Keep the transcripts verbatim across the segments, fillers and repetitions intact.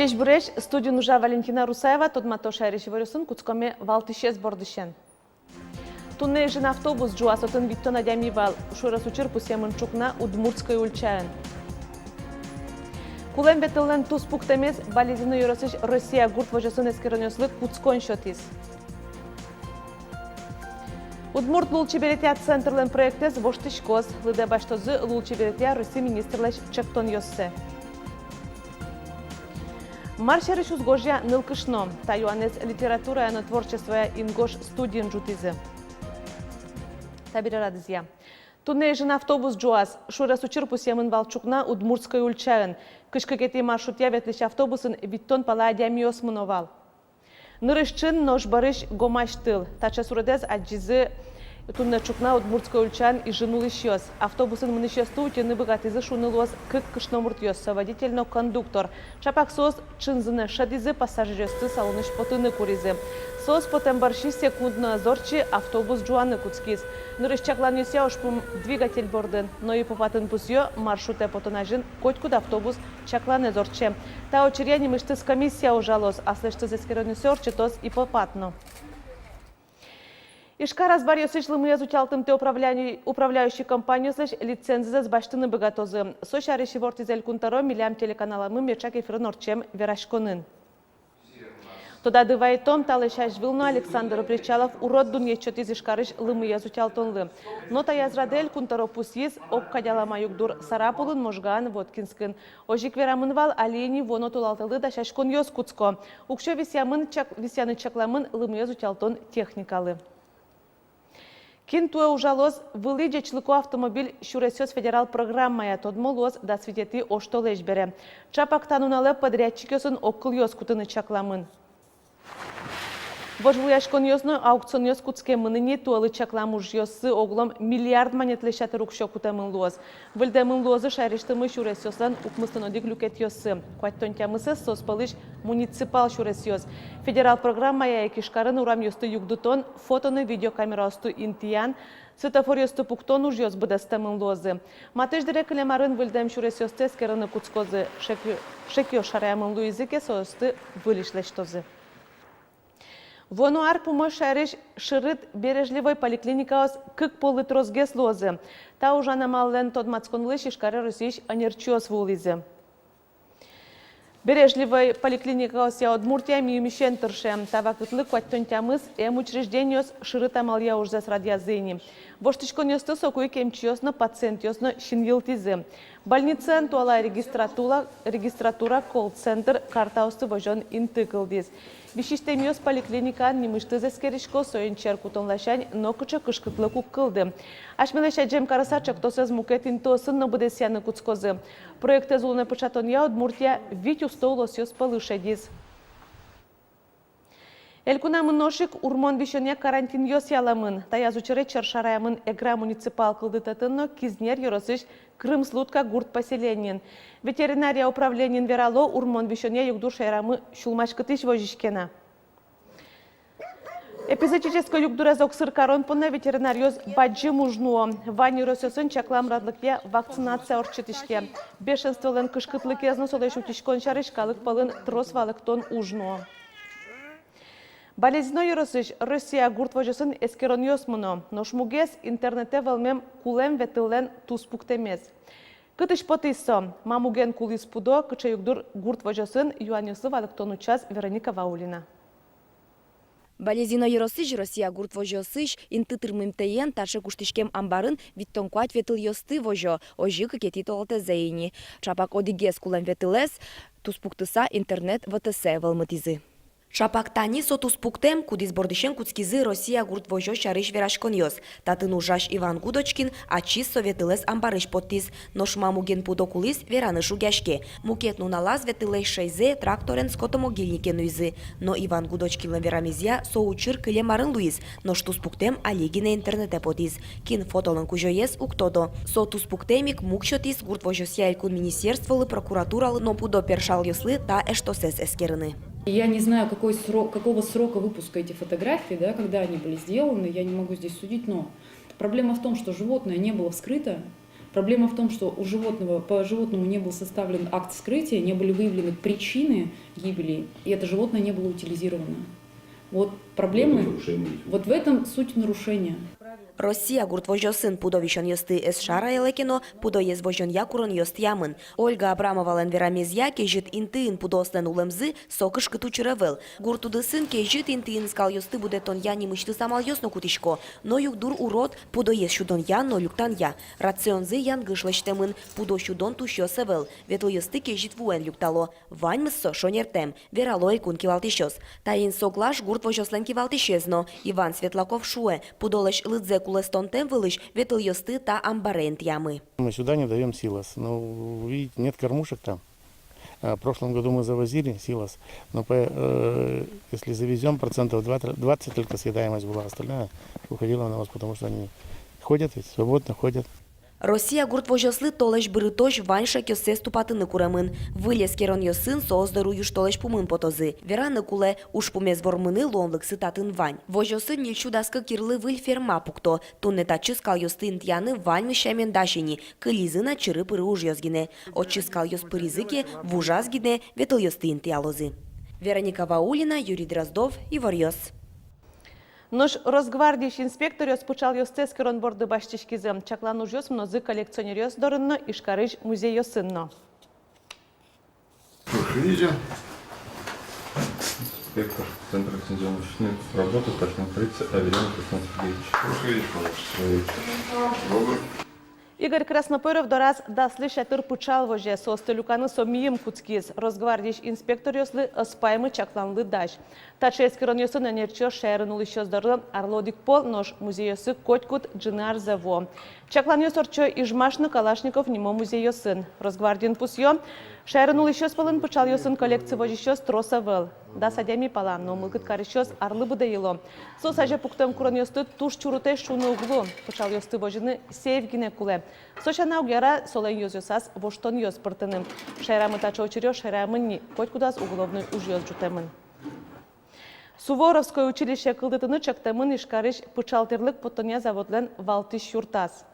Ӟечбуресь! Студиын ужа Валентина Русаева. Тодмато шаерысь иворъёсын. Кутскоме валтӥсез бордысен. Туннэ Ижын автобус ӝуаз, отын витьтон адями вал. Шуэрес учыр пусъемын ӵукна Удмуртской ульчаын. Кулэм ветыллэн туспуктэмез. Балезино ёросысь Россия гурт возёсын эскеронъёслы кутскон сётӥз. Удмурт лулчеберетъя центрлэн проектэз воштӥськоз. Лыдэ басьтозы лулчеберетъя Россия министрлэсь ӵектонъёссэ. Мар сярысь уз гожъя нылкышно? Та юанэз литературая но творчествоя «Ингош» студиын ӝутӥзы. Табере радызъя. Туннэ Ижын автобус ӝуаз. Шуэрес учыр пусъемын вал ӵукна Удмуртской ульчаын. Кызь кыкетӥ маршрутъя ветлӥсь автобусын витьтон пала адямиос мыно вал. Нырысь ӵын, нош бӧрысь гомась тыл. Таӵе суредэз адӟизы туннэ ӵукна Удмуртской ульчаын Ижын улӥсьёс. Автобусын мынӥсьёсты утьыны быгатӥзы, шуыны луоз, кык кышномуртъёс: со водитель но кондуктор. Ӵапак соос ӵынзы но шӧдӥзы пассажиръёсты, салонысь потыны куризы. Соос потэм бӧрсьы секунд но ӧз ортчы, автобус ӝуаны кутскиз. Нырысь чакланъёсъя, ужпум двигатель бордын. Но ИПОПАТын пусъё, маршрутэ потон азьын котькуд автобус чакланэз ортче. Та учыръя нимысьтыз комиссия ужалоз, аслэсьтыз эскеронъёссэ ортчытоз ИПОПАТ но. Ижкар азбаръёсысь лымыез утялтымтэ управляни-, управляющий компаниослэсь лицензизэс басьтыны быгатозы. Со сярысь ивортӥз Элькун тӧро «Милям» телеканаламы меӵак эфирын ортчем вераськонын. Тодады вайытом, талэсь азьвыл но Александр Бречалов урод дунъет сётӥз Ижкарысь лымыез утялтонлы. Но таяз радэ Элькун тӧро пусйиз, ог кадь алама югдур Сарапулын, Можгаын, Воткинскын. Озьы ик верамын вал, али ини вуоно толалтэлы дасяськонъёс кутско. Уксё висъямын чак-, висъяны чакламын лымыез утялтон техникалы. Кин туэ ужалоз «Вылӥ ӟечлыко автомобиль сюресъёс» федерал программая, тодмо луоз дас витетӥ оштолэзь бере. Ӵапак та нуналэ подрядчикъёсын огкылъёс кутыны чакламын. Вожвылъяськонъёс но аукционъёс кутскемын ини. Туэлы чаклам ужъёссы оглом миллиард манетлэсь ятыр уксё кутэмын луоз. Выльдэмын луозы шаерысьтымы сюресъёслэн укмыстон одӥг люкетъёссы. Куатьтон тямысэз соос пӧлысь муниципал сюресъёс. Федерал программая ик Ижкарын урамъёсты югдытон, фото но видеокамераосты интыян, светофоръёсты пуктон ужъёс быдэстэмын луозы. Матысь дыре кылем арын выльдэм сюресъёсты эскерыны кутскозы. Шекъё-, шекъёс шараямын луизы ке, соосты выльысь лэсьтозы. Вуоно ар пумозь шаерысь шырыт бережливой поликлиникаос кык поллы тросгес луозы. Та ужан амаллэн тодматсконлэсь Ижкаре Россиысь ӧнерчиос вуылӥзы. Бережливой поликлиникаосъя Удмуртия миымысен тырше. Та вакытлы куатьтон тямыс эмучреждениос шырыт амалъя ужзэс радъязы ини. Воштӥськонъёсты соку ик эмчиос но, пациентъёс но синйылтӥзы. Больницаын туала регистратула-, регистратура, колл-центр, картаосты возён инты кылдӥз. Висисьтэмъёс поликлиникаын нимысьтыз эскерисько, соин черк утон ласянь нокыӵе кышкытлык уг кылды. Асьмелэсь адӟем карыса, ӵектосэз мукет интыосын но быдэсъяны кутскозы. Проектэз улонэ пыӵатонъя Удмуртия вить усто улосъёс пӧлы шедиз. Элькунамы нош ик урмон висёнъя карантинъёс ялэмын. Таяз учыре чер шараямын Эгра муниципал кылдытэтын но Кизнер ёросысь Крымслудка гурт поселениын. Ветеринария управлениын верало, урмон висёнъя югдур шаерамы сюлмаськытӥсь возиське на. Эпизоотической югдурез огсыр карон понна ветеринаръёс бадӟым уж нуо. Вань ёросъёсын чаклам радлыкъя вакцинация ортчытӥське. Бешенстволэн кышкытлыкез но солэсь утиськон сярысь калык пӧлын трос валэктон уж нуо. Балезино ёросысь Россия гурт возёсын эскеронъёс мыно. Нош мугез — интернетэ вӧлмем кулэм ветыллэн туспуктэмез. Кытысь потӥз со, ма муген кулӥз пудо, кыӵе югдур гурт возёсын — юанъёслы валэктон утчаз Вероника Ваулина. Балезино ёросысь Россия гурт возёсысь инты тырмымтэен таӵе куштӥськем амбарын витьтон куать ветылъёсты возё, озьы кыкетӥ толалтэ ини. Ӵапак одӥгез кулэм ветылэз туспуктыса интернет вотэсэ вӧлмытӥзы. Шапак тани со туспуктэм, кудӥз бордысен кутскизы Россия гурт возёс сярысь вераськонъёс. Татын ужась Иван Гудочкин ачиз со ветылэз амбарысь поттӥз. Нош ма муген пудо кулӥз, вераны шугъяське. Мукет нуналаз ветылэз шӧйзэ тракторен скотомогильнике нуизы. Но Иван Гудочкинлэн верамезъя, со учыр кылем арын луиз, нош туспуктэм али гинэ интернетэ потӥз. Кин фотолэн кузёез, уг тодо. Со туспуктэм ик муг сётӥз гурт возёсъя элькун министерстволы, прокуратуралы но пудо першалъёслы та эштосэз эскерыны. Я не знаю, какой срок, какого срока выпуска эти фотографии, да, когда они были сделаны, я не могу здесь судить, но проблема в том, что животное не было вскрыто. Проблема в том, что у животного, по животному не был составлен акт вскрытия, не были выявлены причины гибели, и это животное не было утилизировано. Вот проблема. Вот в этом суть нарушения. Россия гурт возёсын пудо висёнъёсты ӧз шараялэ ке но, пудоез возёнъя куронъёс тӥямын. Ольга Абрамовалэн верамезъя, кезьыт интыын пудоослэн улэмзы со кышкыт учыр ӧвӧл. Гурт удысын кезьыт интыын скалъёсты будэтонъя нимысьтыз амалъёс но кутӥсько. Но югдур урод пудоез сюдонъя но люктанъя. Рационзы янгыш лэсьтэмын, пудо сюдон тусьёс ӧвӧл, ветылъёсты кезьыт вуэн люктало. Ваньмыз со шонертэм, верало элькун кивалтӥсьёс. Таин соглаш гурт возёслэн кивалтӥсез но. Иван Светлаков шуэ, пудолэсь лыдзэ кулэстонтэм вылысь ветылъёсты та амбаре интыямы. Мы сюда не даём силос. Ну, видите, нет кормушек там. А, в прошлом году мы завозили силос, но по, э, если завезём, процентов двадцать только съедаемость была, остальное уходило в навоз, потому что они ходят ведь, свободно ходят. Россия гурт возёслы толэзь бырытозь вань шекъёссэс тупатыны куремын. Выль эскеронъёсын соос доры южтолэзь пумын потозы. Вераны кулэ, ужпумез вормыны луонлыксы татын вань. Возёсын ньыльсю дас кык йырлы выль ферма пукто. Туннэ татчы скалъёсты интыяны ваньмыз сямен дась ини, кылизы на чыры-пыры ужъёс гинэ. Отчы скалъёс пыризы ке, вужаз гинэ ветылъёсты интыялозы. Вероника Ваулина, Юрий Дроздов, «Иворъёс». Нош Росгвардиысь инспекторъёс пыӵалъёсты эскерон борды басьтӥськизы. Чаклан ужъёс мынозы коллекционеръёс дорын но, Ижкарысь музейёсын но. Прошу видео. Инспектор Центра лицензионных веществ работы, старшина полиции Аверьянов Руслан Сергеевич. Прошу видеть, пожалуйста. Добрый. Игорь Краснопыров дораз даслэсь ятыр пыӵал возе. Соосты люканы со миым кутскиз. Росгвардиысь инспекторъёслы ӧз паймы чакланлы дась. Таӵе эскеронъёсын ӧнерчиос шаерын улӥсьёс доры арлы одӥг пол, нош музейёсы котькуд ӝыны арзэ вуо. Чакланъёс ортчо Ижмаш но Калашников нимо музейёсын. Росгвардиын пусъё, шаерын улӥсьёс пӧлын пыӵалъёсын коллекци возисьёс трос ӧвӧл. Дас адями пала, но мылкыд карисьёс арлы быдэ йыло. Соос азе пуктэм куронъёсты туж чурытэсь шуыны уг лу. Пыӵалъёсты возьыны сейф гинэ кулэ. Со сяна, уг яра солэн ёзъёсаз воштонъёс пыртыны. Шаерамы таӵе учыръёс шараямын ни, котькудаз уголовной ужъёс ӝутэмын. Суворовской училище кылдытыны чектэмын Ижкарысь пыӵал тӥрлык поттонъя заводлэн валтӥсь юртаз.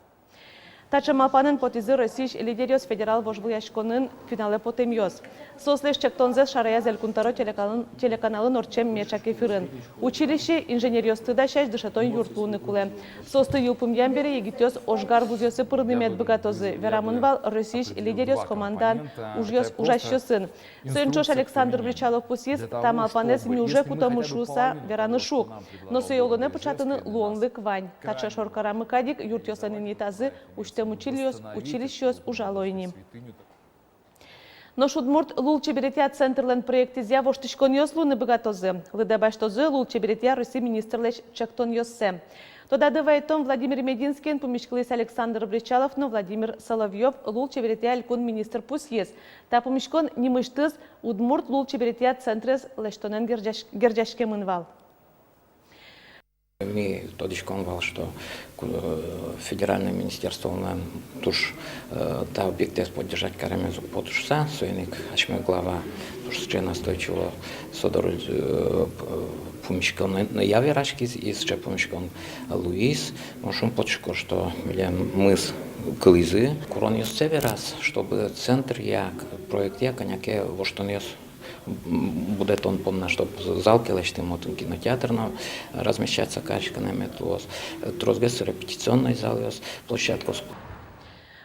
Таӵе малпанэн потӥзы Россиысь лидеръёс федерал вожвылъяськонын финалэ потэмъёс. Соослэсь чектонзэс шараяз элькунтӧро телеканалын, телеканалын ортчем меӵак эфирын. Училище инженеръёсты дасясь дышетон юрт луыны кулэ. Соосты йылпумъям бере, егитъёс ожгар вузъёсы пырыны мед быгатозы, верамын вал Россиысь лидеръёс командаын ужъёс, ужасьёсын. Соин ӵош Александр Бречалов пусйиз, та малпанэз ми уже кутомы шуыса вераны шуг. Но сое улонэ пыӵатыны луонлык вань. Таӵе шоркарамы кадь ик юртъёслэн инъетазы усьтэм училиос-, училищеос ужало ини. Нош Удмурт лулчеберетъя центрлэн проектызъя воштӥськонъёс луыны быгатозы. Лыдэ басьтозы лулчеберетъя Россия министрлэсь чектонъёссэ. Тодады вайтом, Владимир Мединскиен пумиськылӥз Александр Бречалов но Владимир Соловьёв. Лулчеберетъя элькун министр пусйиз, та пумиськон нимысьтыз Удмурт лулчеберетъя центрез лэсьтонэн герӟась-, герӟаськемын вал. Ми тодӥськом вал, что ку-, э, федеральной министерстволэн туж, э, та объектэз поддержать каремез уг поты шуыса, соин ик асьме глава туж сыӵе настойчиво со доры, э, п-, пумиськонъя вераськиз, и сыӵе пумиськон луиз. Мон шумпотӥсько, что милемыз кылӥзы. Куронъёссэ вераз, чтобы центръя, проектъя кӧня ке воштонъёс будэтон понна, чтоб зал ке лэсьтӥм, отын кинотеатр но размещаться кариськыны мед луоз, тросгес репетиционной залъёс, площадкаос.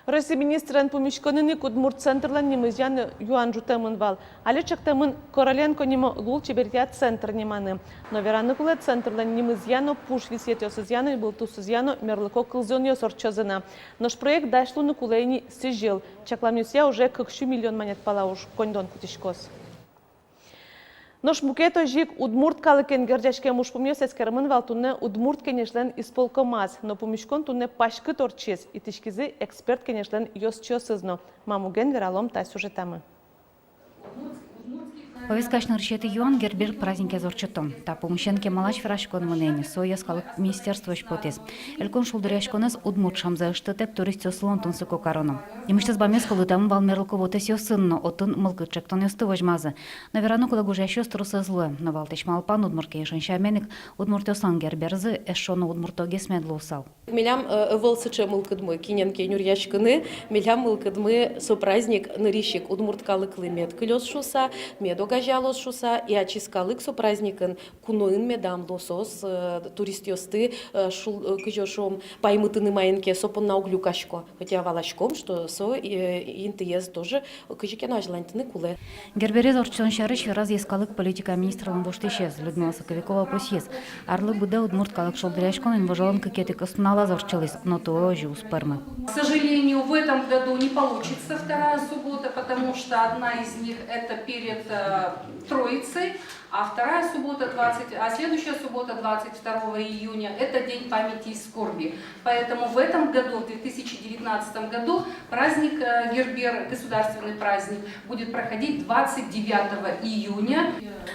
Россия министрлэн пумиськонын ик Удмурт центрлэн нимызъя но юан ӝутэмын вал. Али чектэмын Короленко нимо лулчеберетъя центр ниманы. Но вераны кулэ, центрлэн нимызъя но, пуш висъетъёсызъя но, ибылтусызъя но мерлыко кылзонъёс ортчозы на. Нош проект дась луыны кулэ ини сӥзьыл. Чакламъёсъя, уже кык сю миллион манет пала уж коньдон кутӥськоз. Нош мукет озьы ик удмурт калыкен герӟаськем ужпумъёс эскеремын вал туннэ Удмурт Кенешлэн исполкомаз, но пумиськон туннэ паськыт ортчиз, итӥськизы эксперт кенешлэн ёзчиосыз но. Ма муген, вералом та сюжетамы. Повесткаысь нырысетӥ юан — Гербер праздникез ортчытон. Та пумысен кемалась вераськон мынэ ини, со йӧскалык министерствоысь потӥз. Элькун шулдыръяськонэз удмурт шамзэ ыштытэк туристъёслы но тунсыко кароно. Нимысьтыз бамез кылдытэмын вал мерлыко вотэсъёсын но, отын мылкыд ӵектонъёсты возьмазы. Но вераны кулэ, гожъясьёс трос ӧз луэ. Но валтӥсь малпан, Удмурт Кенешын сямен ик, удмуртъёслэн Герберзы эшшо но удмуртогес мед луысал. Милям, э, ӧвӧл сыӵе мылкыдмы кинэн ке нюръяськыны, милям мылкыдмы со праздник нырысь ик удмурт калыклы мед кылёз шуыса, мед огазеялоз шуыса, и ачиз калык со праздникын куноын медам луоз, э, туристъёсты, э, шул-, э, кызьы шуом, паймытыны маин ке, со понна уг люкасько. Хотя валаськом, что со, э, интыез тоже кызьы ке но азьланьтыны кулэ. Герберез ортчытон сярысь вераз йӧскалык политика министрлэн воштӥсез. Людмила Соковикова пусйиз: арлы быдэ удмурт калык шулдыръяськон инвожолэн кыкетӥ кӧснуналаз ортчылӥз, но туэ озьы уз пӧрмы. К сожалению, в этом году не получится вторая суббота, потому что одна из них — это перед, э, Троицей, а вторая суббота, двадцать, а следующая суббота, двадцать второго июня, это День памяти и скорби. Поэтому в этом году, в две тысячи девятнадцатом году, праздник, э, Гербер, государственный праздник, будет проходить двадцать девятого июня.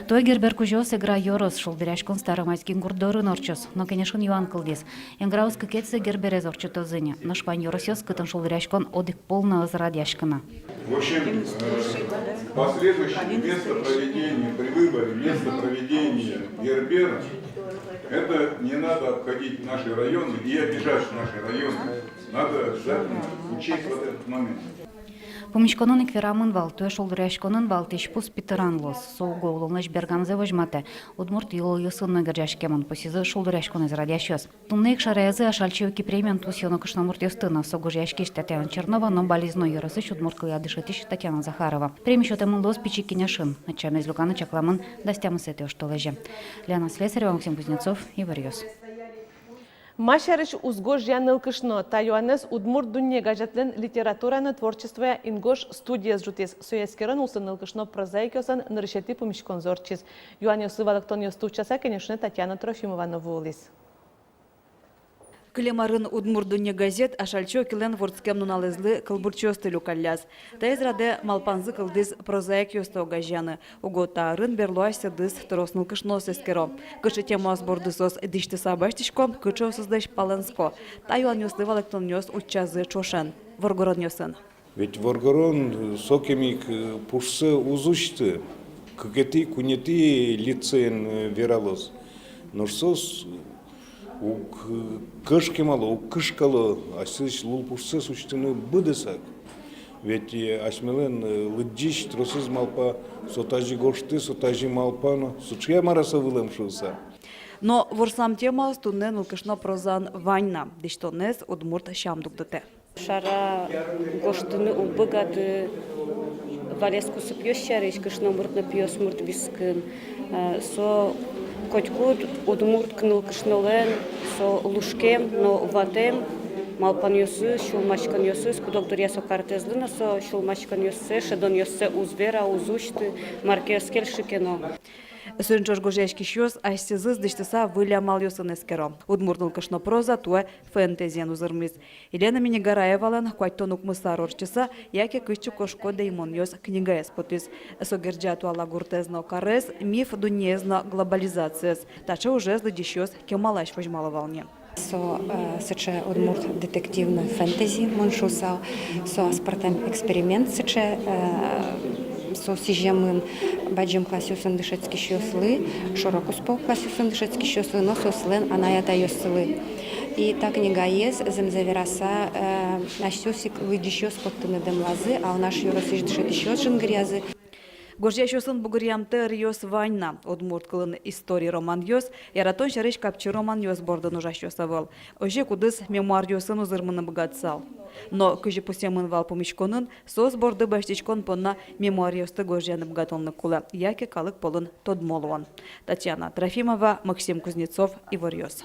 Туэ Гербер кузёос Эгра ёрос, шулдыръяськон Старомайский гурт дорын ортчоз. Но кенешын юан кылдӥз: Эграос кыкетӥзэ Герберез ортчытозы ини, нош вань ёросъёс, кытын шулдыръяськон одӥг пол но ӧз радъяськы на. В общем, э, последующее место проведения, при выборе места проведения Гербера, это не надо обходить наши районы и обижать наши районы. Надо обязательно учесть вот этот момент. Пумиськонын ик верамын вал, туэ шулдыръяськонын валтӥсь пус питыран луоз. Со уго улонлэсь бергамзэ возьматэ, удмурт йылолъёсын но герӟаськемын, пусйизы шулдыръяськонэз радъясьёс. Туннэ ик шараязы Ашальчи Оки премиен тусъёно кышномуртъёсты но. Со гожъяськись Татьяна Чернова но Балезино ёросысь удмурт кылъя дышетӥсь Татьяна Захарова. Преми сётэмын луоз Пичи Кенешын. Ӧтчамез люканы чакламын дас тямысэтӥ оштолэзе. Лена Слесарева, Максим Кузнецов, Иворъёс. Ма сярысь уз гожъя нылкышно? Та юанэз «Удмурт дунне» газетлэн литература но творчествоя «Ингож» студиез ӝутӥз. Сое эскерон улсын нылкышно прозаикъёслэн нырысетӥ пумиськонзы ортчиз. Юанъёслы валэктонъёсты утчаса кенешонэ Татьяна Трофимова но вуылӥз. Кылем арын «Удмурт дунне» газет Ашальчи Окилэн вордскем нуналэзлы кылбурчиосты люкалляз. Таиз радэ малпанзы кылдӥз прозаикъёсты огазеяны. Уго та арын берло асьсэдыз трос нылкышноос эскеро, кыӵе темаос борды соос дӥсьтыса басьтӥсько, кыӵеосызлэсь палэнско. Та юанъёслы валэктонъёс утчазы ӵошен, воргоронъёсын. Ведь воргорон сокем ик, э, пушсэ уз усьты. Кыкетӥ, куинетӥ лицеен, э, вералоз. Нош соос уг, э, кышкемало, уг кышкало асьсэлэсь лулпушсэс усьтыны быдэсак. Ведь, э, асьмелэн, э, лыдӟись тросэз малпа: со тазьы гожтэ, со тазьы малпа но, сыӵе-а мар-а со вылэм шуыса. Но ворсам темаос туннэ нылкышно прозаын вань на. Дӥсьтонэз удмурт сям дугдытэ. Шара гожтыны уг быгаты валес кусыпъёс сярысь, кышномурт но пиосмурт вискын. Э, со котькуд удмурт нылкышнолэн со лушкем но ватэм малпанъёсыз, сюлмаськонъёсыз, кудог дыръя со картэзлы но со сюлмаськонъёссэ, шӧдонъёссэ уз вера, уз усьты, мар ке ӧз кельшы ке но. Соин ӵош гожъяськисьёс асьсэзыз дӥсьтыса выль амалъёсын эскеро. Удмурт нылкышно проза туэ фэнтезиен узырмиз. Елена Миннигараевалэн куатьтон укмыс ар ортчыса «Яке кытчы кошко дэймонъёс» книгаез потӥз. Со герӟа туала гуртэз но карез, миф дуннеез но глобализациез. Таӵе ужез лыдӟисьёс кемалась возьмало вал ни. Со, э, сыӵе удмурт детективной фэнтези, мон шуысал. Со аспӧртэм эксперимент сыӵе, э, со сӥземын бадӟым классъёсын дышетскисьёслы, шоро-куспо классъёсын дышетскисьёслы но соослэн анай-атайёссылы. И та книгаез, зэмзэ вераса, э, асьсэос ик лыдӟисьёс поттыны дэмлазы, Алнаш ёросысь дышетӥсьёс жингыръязы. Гожъясьёсын бугыръямтэ ӧръёс вань на. Удмурт кылын история романъёс, яратон сярысь капчи романъёс бордын ужасьёс ӧвӧл. Озьы ик удыс мемуаръёсын узырмыны быгатысал. Но, кызьы пусъемын вал пумиськонын, соос борды басьтӥськон понна мемуаръёсты гожъяны быгатонлык кулэ, яке калык пӧлын тодмо луон. Татьяна Трофимова, Максим Кузнецов, Иворъёс.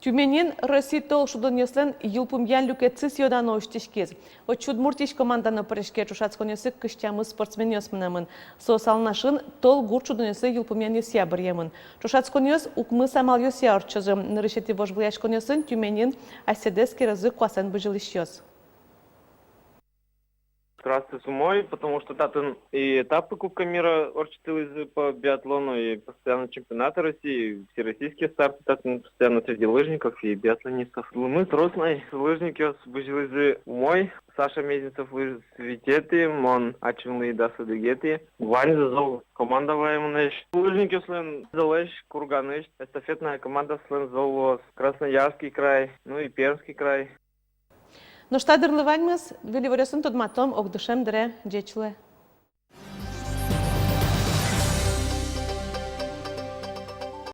Тюменьын Россиысь тол шудонъёслэн йылпумъян люкетсыз ёна но усьтӥськиз. Отчы Удмуртиысь команда но пыриське. Ӵошатсконъёсы кызь тямыс спортсменъёс мынэмын. Соос Алнашын тол гурт шудонъёслы йылпумъянъёсъя быръемын. Ӵошатсконъёс укмыс амалъёсъя ортчозы. Нырысетӥ вожвылъяськонъёсын Тюменьын асьсэдэс кирезы куасэн бызьылӥсьёс. Трасса умой, потому что татын и этапы Кубка мира ортчытылӥзы по биатлону, и постоянно чемпионаты России, и всероссийские старты татын постоянно среди лыжников и биатлонистов. Лымы трос на, лыжникъёс бызьылӥзы умой. Саша Мезенцев лыжиз витетӥ, мон ачим луи дас одӥгетӥ. Ваньзы зол команда ваемынэсь. Лыжникъёслэн золэсь, Курганысь эстафетная командаослэн зол луоз. Красноярский край, ну и Пермский край. Нош та дырлы ваньмыз. Выль иворъёсын тодматом огдышем дыре. Ӟеч луэ.